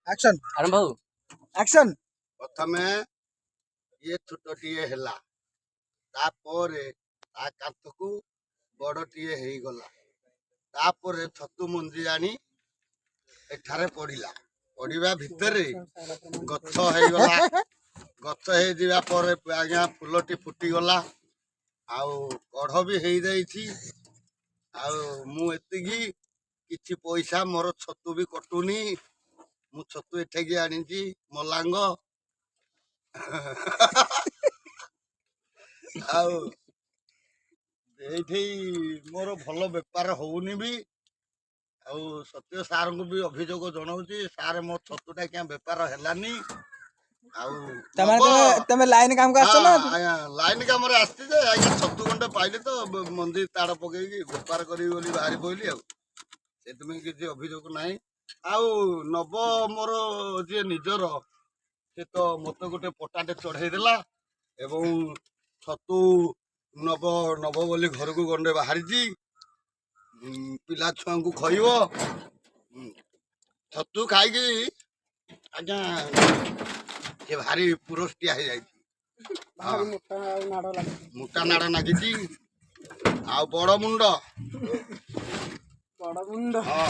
Action. ଆରମ୍ଭ ହଉ। Action. ପ୍ରଥମେ ଇଏ ଛୋଟଟିଏ ହେଲା, ତାପରେ ତା କାନ୍ଥକୁ ବଡ଼ଟିଏ ହେଇଗଲା। ତାପରେ ଛତୁ ମଞ୍ଜି ଆଣି ଏଠାରେ ପଡ଼ିଲା। ପଡ଼ିବା ଭିତରେ ଗଛ ହେଇଗଲା। ଗଛ ହେଇଯିବା ପରେ ଆଜ୍ଞା ଫୁଲଟି ଫୁଟିଗଲା ଆଉ କଢ଼ ବି ହେଇଯାଇଛି। ଆଉ ମୁଁ ଏତିକି କିଛି ପଇସା ମୋର ଛତୁ ବି କଟୁନି। ମୁଁ ଛତୁ ଏଠିକି ଆଣିଛି ମଲାଙ୍ଗ। ଆଉ ଏଇଠି ମୋର ଭଲ ବେପାର ହଉନି ବି। ଆଉ ସତ୍ୟ ସାରଙ୍କୁ ବି ଅଭିଯୋଗ ଜଣାଉଛି, ସାର୍, ମୋ ଛତୁଟା କିଆଁ ବେପାର ହେଲାନି? ଆଉ ତାମାନେ ତମେ ଲାଇନ କାମକୁ ଆସିଛ ନା? ହଁ, ଆଜ୍ଞା, ଲାଇନ କାମରେ ଆସିଛି ଯେ ଆଜ୍ଞା ଛତୁ ଗଣ୍ଡେ ପାଇଲି ତ ମଞ୍ଜି ତାଡ଼ ପକେଇକି ବେପାର କରିବି ବୋଲି ବାହାରି ପଇଲି। ଆଉ ସେଥିପାଇଁ କିଛି ଅଭିଯୋଗ ନାହିଁ। ଆଉ ନବ ମୋର ଯିଏ ନିଜର, ସେ ତ ମତେ ଗୋଟେ ପଟାଟେ ଚଢେଇ ଦେଲା ଏବଂ ଛତୁ ନବ ନବ ବୋଲି ଘରକୁ ଗଣ୍ଡେ ବାହାରିଛି। ପିଲା ଛୁଆଙ୍କୁ ଖୋଇବ। ଛତୁ ଖାଇକି ଆଜ୍ଞା ସେ ଭାରି ପୁରଷ୍ଟିଆ ହେଇଯାଇଛି। ହଁ। ମୋଟା ନାଡ଼ ନାଗିଛି ଆଉ ବଡ ମୁଣ୍ଡ। ବଡ ମୁଣ୍ଡ। ହଁ।